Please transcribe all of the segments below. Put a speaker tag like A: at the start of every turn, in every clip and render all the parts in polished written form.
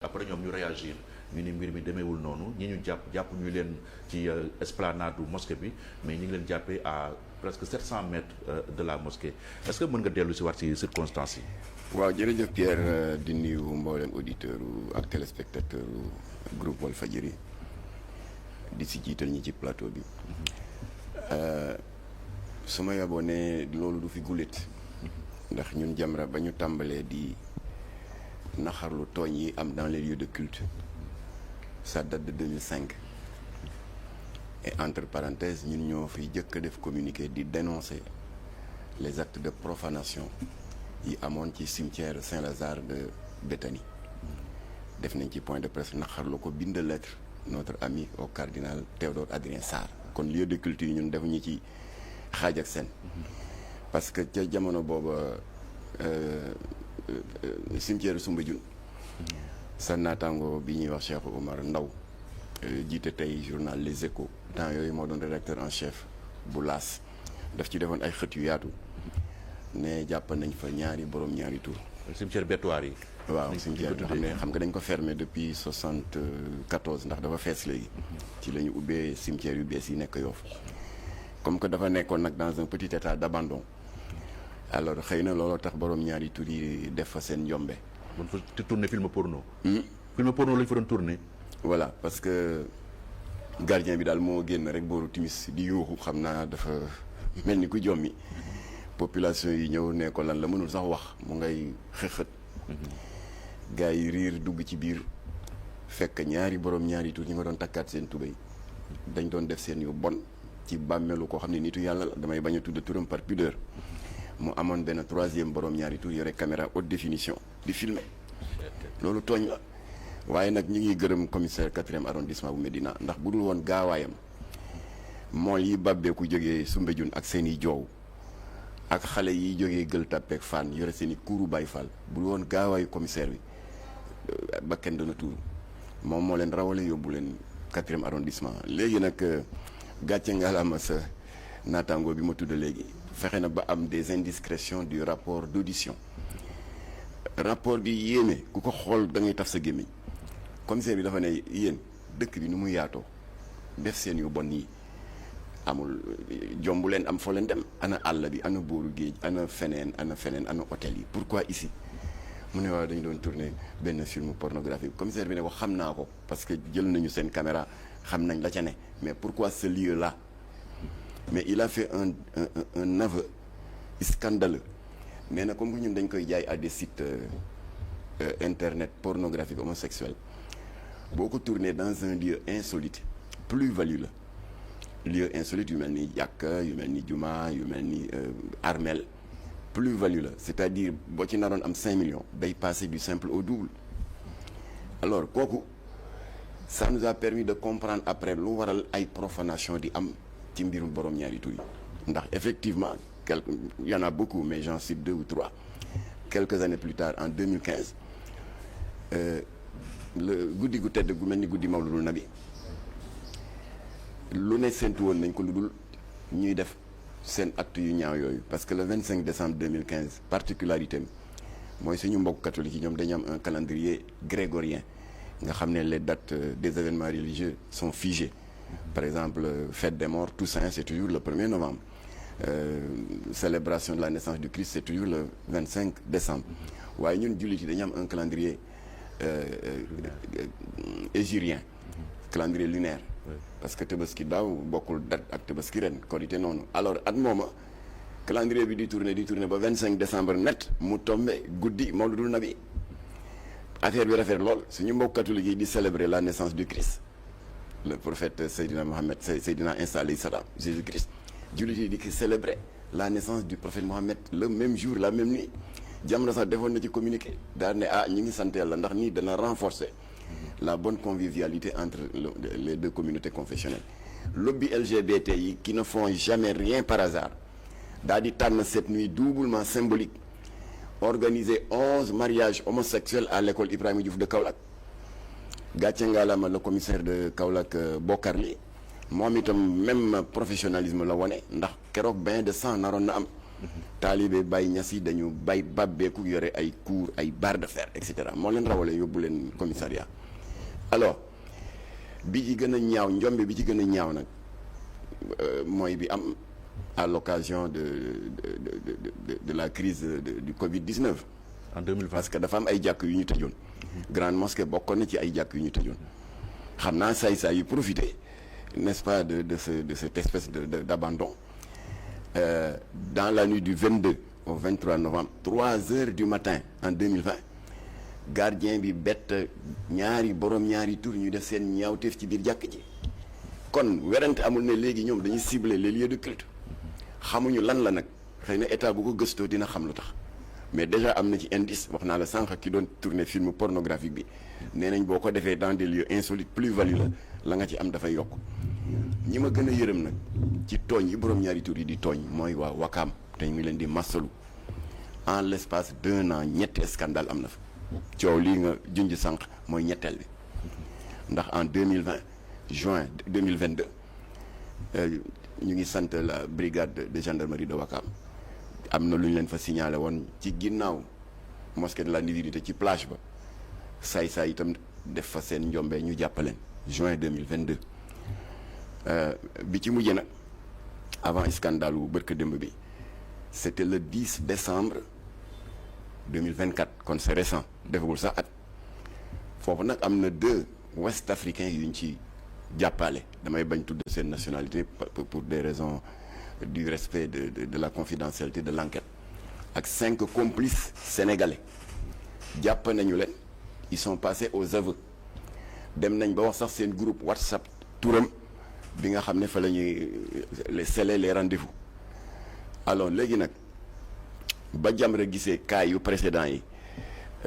A: après ñoom ñu réagir ñu ni mbir mi demeewul noonu ñi ñu jàpp ñu leen ci esplanade du mosquée bi mais ñu ngi leen jàppee à presque 700 mètres de la mosquée est-ce que mën nga dellu si war ci circonstances yi.
B: waaw jërëjëf Pierre di nuyu mboolem auditeur ak téléspectateur groupe Walfadjri di si jiital ñi ci plateau bi su ma yaboo ne loolu du fi guléet ndax ñun Jamra ba ñu tàmbalee di naxarlu tooñ yi am dans les lieux de culte ça date de 2005 et entre parenthèses ñun ñoo fi jëkk a def communiqué di dénoncer les actes de profanation yi amoon ci cimetière Saint-Lazare de Béthanie def nañ ci point de presse naxarlu ko bind lettre notre ami au cardinal Théodore Adrien Sarr kon lieu de culte yi ñun defuñu ci xaaj ak seen parce que ca jamono booba cimetière Soumbédioune sa naataango bi ñuy wax Cheikh Oumar Ndaw jiite tey journal Les Échos temps yooyu moo doon rédacteur en chef bu L'As daf ci defoon ay xët yu yaatu ne jàpp nañ fa ñaari borom ñaari tur.
A: cimetière Bétoir yi.
B: waaw cimetière nga xam nga dañ ko fermé depuis 74 ndax dafa fees léegi. ci la ñu ubbee cimetière yu bees yi nekk Yoff comme que dafa nekkoon nag dans un petit état d'abandon alors xëy na looloo tax borom ñaari tur yi def fa seen njombe.
A: bon fa tourné film porno. film porno lañ fa doon tourné.
B: voilà parce que gardien bi daal moo génn rek booru timis di yuuxu xam naa dafa mel ni ku jommi population yi ñëw ne ko lan la mënul sax wax mu ngay xëxët. gars yi riir dugg ci biir fekk ñaari borom ñaari tur ñi nga doon takkaat seen tubéy dañ doon def seen yu bon ci bàmmeelu koo xam ne nitu yàlla la damay bañ a tudd turam par pudeur. mu amoon benn troisième borom ñaari tur yore caméra haute définition di filmer loolu tooñ la waaye nag ñi ngi gërëm commissaire 4e arrondissement bu Médina ndax bu dul woon gaawaayam mool yi bàbbeeku jógee Soumbédioune ak seen i joow ak xale yi jógee Gueule Tapée ak Fann yore seen i kuuru Baye Fall bu dul woon gaawaayu commissaire bi ba kenn dana tuuru moom moo leen rawale yóbbu leen 4e arrondissement léegi nag gàcce ngalaama sa naataango bi ma tudd léegi fexe na ba am des indiscrétions du rapport d'audition rapport bi yéeme ku ko xool da ngay taf sa gémmiñ commissaire bi dafa ne yéen dëkk bi nu muy yaatoo def seen yu bon yi amul jombu leen am foo leen dem ana àll bi ana booru géej ana feneen ana hôtel yi pourquoi ici mu ne waaw dañu doon tourner benn film pornographique commissaire bi ne ko xam naa ko parce que jël nañu seen caméra xam nañ la ca ne mais pourquoi ce lieu là mais il a fait un aveu scandaleux nee na comme que ñun dañ koy jaay à des sites internet pornographiques homosexuels boo ko tourné dans un lieu insolite plus-value la lieu insolite yu mel ni jàkka yu mel ni juma yu mel ni armel plus-value la c'est-à-dire boo ci naroon am 5 millions day passer du simple au double alors kooku ça nous a permis de comprendre après lu waral ay profanation di am ci mbirum borom ñaari tur yi ndax effectivement il y en a beaucoup mais j'en cite 2 ou 3 quelques années plus tard en 2015 le guddi gu tedd gu mel ni guddi Mawludul Nabi lu ne séntu woon nañ ko lu dul ñuy def seen acte yu ñaaw yooyu parce que le 25 décembre 2015 particularité mooy suñu mbokk catholique yi ñoom dañu am un calendrier grégorien nga xam ne les dates des événements religieux sont figées. Par exemple, fête des morts, Toussaint, c'est toujours le 1er novembre. Célébration de la naissance du Christ, c'est toujours le 25 décembre. waaye ñun jullit yi dañu am un calendrier hégirien calendrier lunaire. parce que Tabaski daaw bokkul date ak Tabaski ren Korité noonu. alors at mooma calendrier bi di tourner ba 25 décembre net mu tombé guddi Mawludul Nabi affaire bi rafet lool suñu mbokk catholique yi di célébrer la naissance du Christ. le prophète Seydina Mohamed Seydina Isa alayhi salaam Jésus-Christ jullit yi di ko célébrer la naissance du prophète Mohamed le même jour la même nuit Jamra sax defoon na ci communiqué daal ne ñi ngi sant Yàlla ndax nii dana renforcer la bonne convivialité entre les deux communautés confessionnelles. lobby LGBT yi qui ne font jamais rien par hasard daal di tànn cette nuit doublement symbolique organiser 11 mariages homosexuels à l'école Ibrahima Diouf de Kaolack. gàcce ngaalama le commissaire de Kaolack Bokar Li moom itam même professionnalisme la wone ndax keroog bain de sang naroon na am taalibe Baye Niass yi dañu bay bàbbeeku yore ay cour ay barre de fer et cetera moo leen rawale yóbbu leen commissariat. alors bi ci gën a ñaaw njombe bi ci gën a ñaaw nag mooy bi am à l'occasion de la crise du Covid-19.
A: en 2020
B: parce que dafa am ay jàkk yu ñu tëjoon. grande mosquée bokkoon na ci ay jàkk yu ñu tëjoon. xam naa saay-saay yu profité n'est-ce pas de cette espèce d'abandon. Dans la nuit du 22 au 23 novembre 3 heures du matin en 2020 gardien bi bett borom ñaari tur ñu def seen ñaawteef ci biir jàkk ji. kon werante amul ne léegi ñoom dañuy cibler les lieux de culte xamuñu lan la nag xëy na état bu ko gëstoo dina xam lu tax mais déjà am na ci indice wax naa la sànq ki doon tourner film pornographique bi nee nañ boo ko defee dans des lieux insolites plus-value la nga ci am dafay yokk. ñi ma gën a yërëm nag ci tooñ yi borom ñaari tur yi di tooñ mooy waa Wakaam te ñu ngi leen di massalu en l'espace d'1 an ñetti scandale am na fa coow lii nga junj sànq mooy ñetteel bi ndax en 2020 juin 2022 ñu ngi sant la brigade de gendarmerie de Wakaam am na lu ñu leen fa signalé woon ci ginnaaw mosquée de la Nativité ci plage ba saay-saay itam def fa seen njombe ñu jàppaleen juin 2022 bi ci mujjee nag avant scandale wu bërka démb bi c'était le 10 décembre 2024 kon c'est récent defagul sax at foofu nag am na 2 ouest africains yuñ ci jàppale damay bañ tudd seen nationalité pour des raisons du respect de la confidentialité de l'enquête ak 5 complices sénégalais jàpp nañu leen ils sont passés aux aveux dem nañ ba wax sax seen groupe WhatsApp turam bi nga xam ne fa la ñuy sceller les rendez-vous alors léegi nag ba Jamra gisee cas yu précédents yi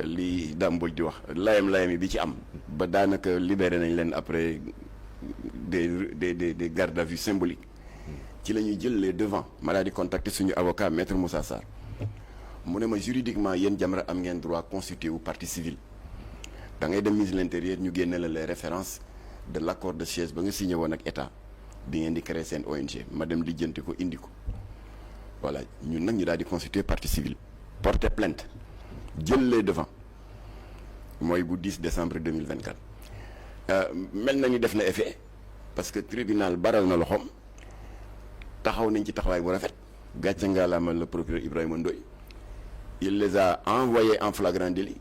B: li Dame Mbodj di wax layam yi bi ci am ba daanaka libéré nañ leen après des gardes à vue symboliques ci la ñuy jël les devants ma daal di contacter suñu avocat maître Moussa Sarr mu ne ma juridiquement yéen Jamra am ngeen droit constitué wu partie civile da ngay dem ministre de l'intérieur ñu génne la les références de l'accord de siège ba nga signé woon ak état bi ngeen di créer seen ONG ma dem lijjanti ko indi ko voilà ñun nag ñu daal di constituer partie civile porter plainte jël les devants mooy bu 10 décembre 2024 mel nañu def na effet parce que tribunal baral na loxoom taxaw nañ ci taxawaay bu rafet gàcce ngaalaama le procureur Ibrahima Ndoye il les a envoyés en flagrant délit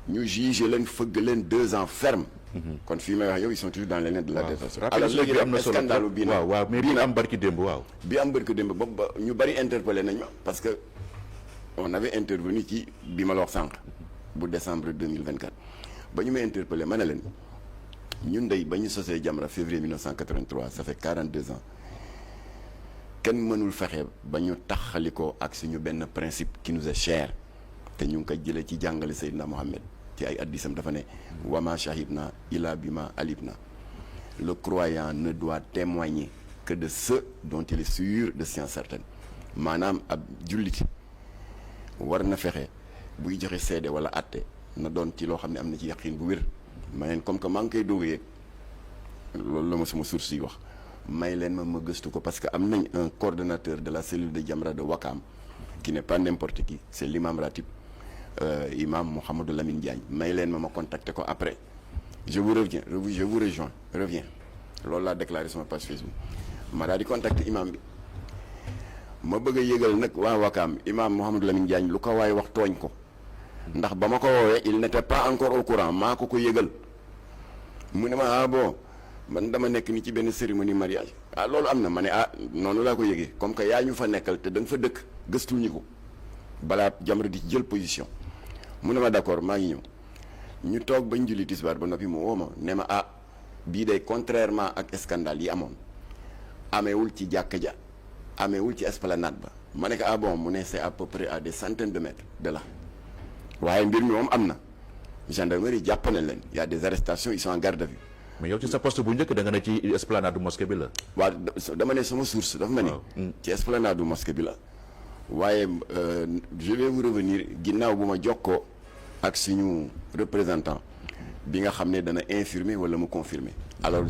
B: ñu jugé leen fëgg leen 2 ans ferme. kon fii may wax yow ils sont toujours dans les mains de la défense.
A: alors léegi am na solo
B: scandale bii nag
A: waaw mais bii am barki démb waaw.
B: bi am barki démb boobu ba ñu bari interpellé nañ ma parce que on avait intervenu ci bi ma la wax sànq bu décembre 2024 ba ñu may interpellé ma ne leen ñun dey ba ñu sosee Jamra février 1983 ça fait 42 ans kenn mënul fexe ba ñu taxalikoo ak suñu benn principe qui nous est cher te ñu ngi koy jëlee ci jàngale Seydina Mohamed ci ay addisam dafa ne wama shahidna illa bima alibna le croyant ne doit témoigner que de ce dont il est sûr de science certaine maanaam ab jullit war na fexe buy joxe seede wala atte na doon ci loo xam ne am na ci yaqin bu wér ma leen comme que maa ngi koy doog yeeg loolu la ma sama source yi wax may leen ma gëstu ko parce que am nañ un coordonnateur de la cellule de Jamra de Wakam qui n'est pas n'importe qui c'est l'imam ratib imam Mouhamadou Lamine Diagne may leen ma contacter ko après je vous reviens reviens loolu laa déclaré sama page Facebook ma daal di contacter imam bi ma bëgg a yëgal nag waa Wakam imam Mouhamadou Lamine Diagne lu ko waaye wax tooñ ko ndax ba ma ko woowee il n'était pas encore au courant maa ko yëgal mu ne ma bon man dama nekk ni ci benn cérémonie mariage loolu am na ma ne noonu laa ko yëgee comme que yaa ñu fa nekkal te da nga fa dëkk gëstuñu ko balaa Jamra di jël position mu ne ma d'accord maa ngi ñëw ñu toog bañ julli tisbaar ba noppi mu woo ma ne ma bii day contrairement ak scandale yi amoon ameewul ci jàkka ja ameewul ci esplanade ba ma ne ko bon mu ne c'est à peu près à des centaines de mètres de là waaye mbir mi moom am na gendarmerie jàpp nañ leen y a des arrestations ils sont en garde à vue.
A: mais yow ci sa poste bu njëkk da nga ne ci esplanade du mosquée bi la.
B: waaw dama ne sama source dafa ma ni ci esplanade du mosquée bi la waaye je vais vous revenir ginnaaw bu ma jokkoo ak suñu représentant bi nga xam ne dana infirmer wala mu confirmer alors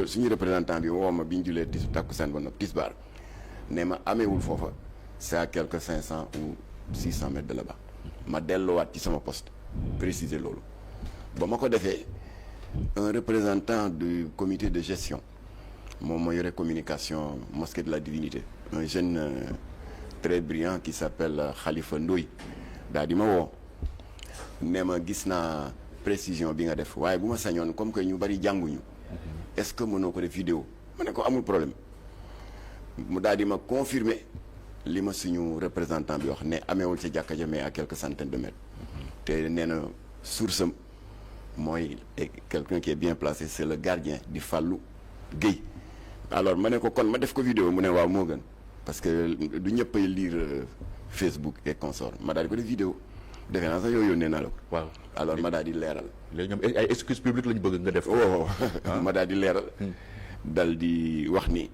B: suñu représentant bi woo ma bi ñu julee takkusaan ba noppi tisbaar ne ma ameewul foofa c'est à quelques 500 ou 600 mètres de là-bas ma delluwaat ci sama poste préciser loolu ba ma ko defee un représentant du comité de gestion moom moo yore communication mosquée de la divinité un jeune très brillant qui s'appelle Khalifa Ndoye daal di ma woo ne ma gis naa précision bi nga def waaye bu ma sañoon comme que ñu bari jànguñu est-ce que mënoo ko def vidéo ma ne ko amul problème mu daal di ma confirmer li ma suñu représentant bi wax ne ameewul ca jàkka ja mais à quelques centaines de mètres te nee na source am mooy quelqu'un qui est bien placé c'est le gardien di Fallou Guèye alors ma ne ko kon ma def ko vidéo mu ne waaw moo gën parce que du ñëpp ay lire Facebook et consort ma daal di ko def vidéo defe naa sax yow yónnee naa la ko. waaw alors ma daal di leeral.
A: léegi ñoom ay excuse publique lañu bëgg nga def.
B: oh ma daal di leeral. dal di wax ni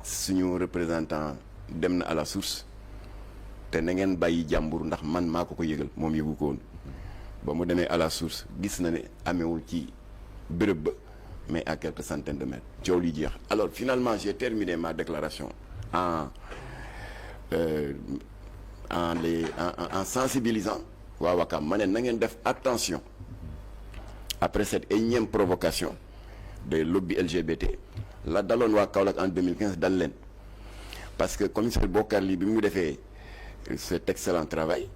B: suñu représentant dem na à la source te na ngeen bàyyi jàmbur ndax man maa ko yëgal moom yëgu ko woon ba mu demee à la source gis na ne amewul ci béréb ba mais à quelques centaines de mètres coow li jeex alors finalement j'ai terminé ma déclaration en sensibilisant waa Wakam ma ne na ngeen def attention après cette énième provocation des lobbies LGBT la daloon waa Kaolack en 2015 dal leen parce que commissaire Bokar Ly bi mu defee cet excellent travail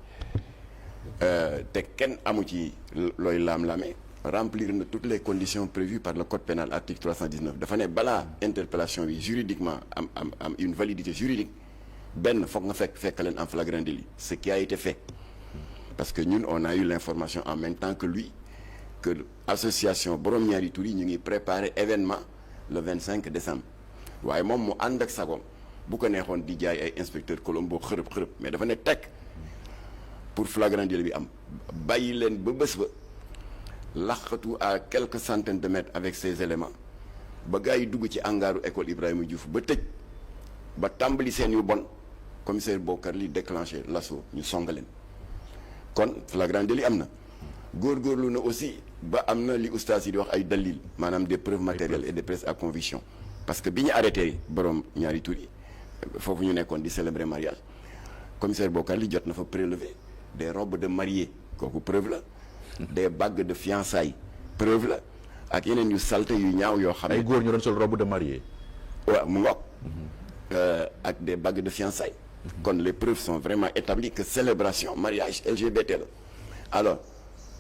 B: te kenn amu ci looy laam-laame remplir na toutes les conditions prévues par le code pénal article 319 dafa ne balaa interpellation bi juridiquement am une validité juridique benn foog nga fekk leen en flagrant délit ce qui a été fait parce que ñun on a eu l'information en même temps que lui que association borom ñaari tur yi ñu ngi préparer événement le 25 décembre waaye moom mu ànd ak sagom bu ko neexoon di jaay ay inspecteur Colombo xërëb mais dafa ne tekk pour flagrant délit bi am bàyyi leen ba bés ba laqatu à quelques centaines de mètres avec ces éléments ba gars yi dugg ci angaaru école Ibrahima Diouf ba tëj ba tàmbali seen yu bon commissaire Bokar Ly déclenché l'assaut ñu song leen kon flagrant délit am na góorgóorlu na aussi ba am na li oustaz yi di wax ay dalil maanaam des preuves matérielles et des preuves à conviction parce que bi ñu arrêté borom ñaari tur yi foofu ñu nekkoon di célébrer mariage commissaire Bokar Ly jot na fa prélever des robes de mariée kooku preuve la des bagues de fiançailles preuve la ak yeneen yu salte yu ñaaw yoo xam ne
A: ay góor ñu doon sol robe de mariée.
B: waaw mu ngoog ak des bagues de fiançailles kon les preuves sont vraiment établies que célébration mariage LGBT la alors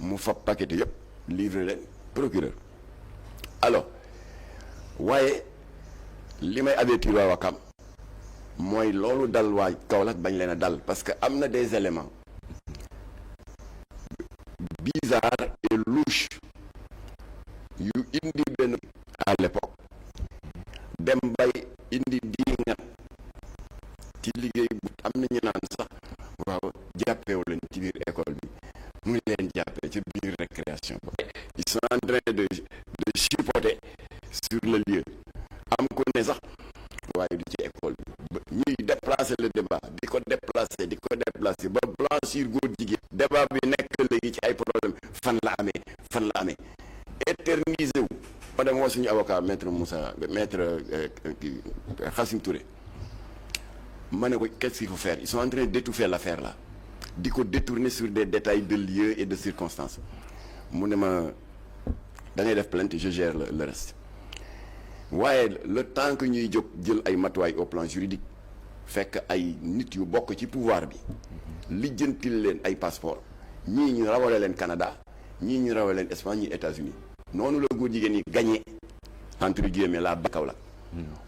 B: mu fab paquet yëpp livré leen procureur alors waaye li may avertir waa Wakam mooy loolu dal waa Kaolack bañ leen a dal parce que am na des éléments bizarres et louches yu indi benn à l'époque dem bay indi diingat ci liggéey bu am na ñu naan sax waaw jàppewu leen ci biir école bi mu ngi leen jàppee ci biir récréation ba ils sont en train de chipoter sur le lieu am ko ne sax waaye du ci école bi ñuy déplacer le débat di ko déplacer ba blanchir góor jigéen débat bi nekk léegi ci ay problème fan la amee éterniser wu ma dem woo suñu avocat maître Khassim Touré ma ne ko qu'est-ce qu'il faut faire ils sont en train d'étouffer l'affaire là di ko détourner sur des détails de lieu et de circonstances mu ne ma da ngay def plainte je gère le reste waaye le temps que ñuy jóg jël ay matuwaay au plan juridique fekk ay nit yu bokk ci pouvoir bi lijjantil leen ay passeport ñii ñu rawale leen Canada ñii ñu rawale leen Espagne ñii États-Unis noonu la góor jigéen ñi gagné entre guillemets la Kaolack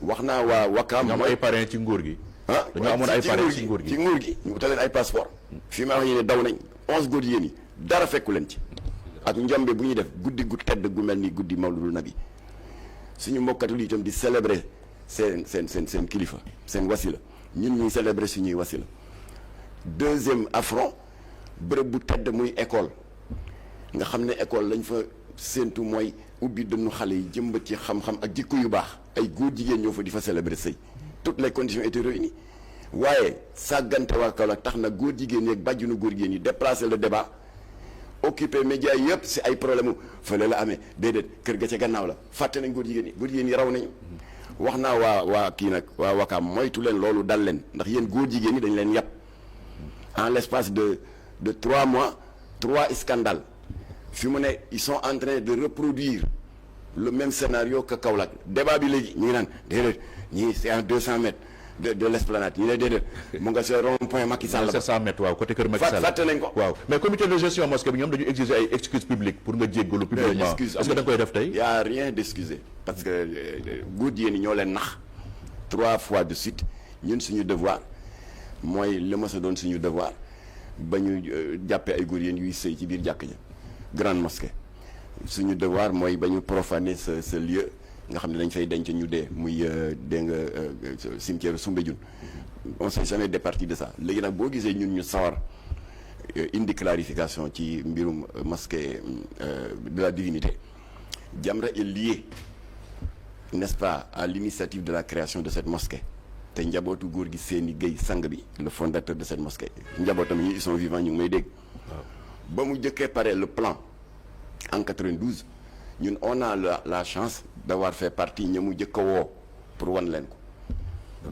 B: wax naa waa Wakam
A: am ay parrain ci nguur gi dañoo amoon ay parrain ci nguur gi
B: ñu utal leen ay passeport fii ma wax ñu ne daw nañ 11 góor jigéen yi dara fekku leen ci ak njombe bu ñuy def guddi gu tedd gu mel ni guddi Mawludul Nabi suñu mbokkatu li itam di célébrer seen kilifa seen wasila ñun ñuy célébrer suñuy wasila deuxième affront bërëb bu tedd muy école nga xam ne école lañ fa séentu mooy ubbi dënnu xale yi jëmbat ci xam-xam ak jikko yu baax ay góor jigéen ñoo fa di fa célébrer sëy toutes les conditions étaient réunies waaye sàggante waa Kaolack tax na góor jigéen ñi ak bàjjunu góor jigéen yi déplacer le débat occupé média yëpp si ay problème fële la amee déedéet kër ga ca gannaaw la fàtte nañ góor jigéen yi raw nañu wax naa waa kii nag waa Wakaam moytu leen loolu dal leen ndax yéen góor jigéen ñi dañ leen yàpp en l'espace de 3 mois 3 scandales fi mu ne ils sont en train de reproduire le même scénario que Kaolack débat bi léegi ñu ngi naan déedéet ñii c'est à 200 mètres de l'esplanade ñu ne déedéet mu nga sa rond-point Macky Sall
A: 700 mètres waaw côté kër Macky Sall
B: fàtte nañ ko
A: waaw mais comité de gestion mosquée bi ñoom dañu exiger ay excuses publiques pour nga jéggalu publiquement est-ce que da nga koy def tey
B: y a rien d'excusé parce que góor jigéen ñi ñoo leen nax 3 fois de suite ñun suñu devoir mooy li ma sa doon suñu devoir ba ñu jàppee ay góor yéen yuy sëy ci biir jàkk ja grande mosquée suñu devoir mooy ba ñu profaner ce lieu nga xam ne dañ fay denc ñu dee muy dégg nga cimetière Soumbédioune on s'est jamais départi de ça léegi nag boo gisee ñun ñu sawar indi clarification ci mbirum mosquée de la divinité Jamra est lié n'est-ce pas à l'initiative de la création de cette mosquée te njabootu góor gi Séni Gueye sang bi le fondateur de cette mosquée njabootam yi ils sont vivants ñu ngi may dégg ba mu jëkkee pare le plan en 92 ñun on a la chance d'avoir fait partie ña mu jëkk a woo pour wan leen ko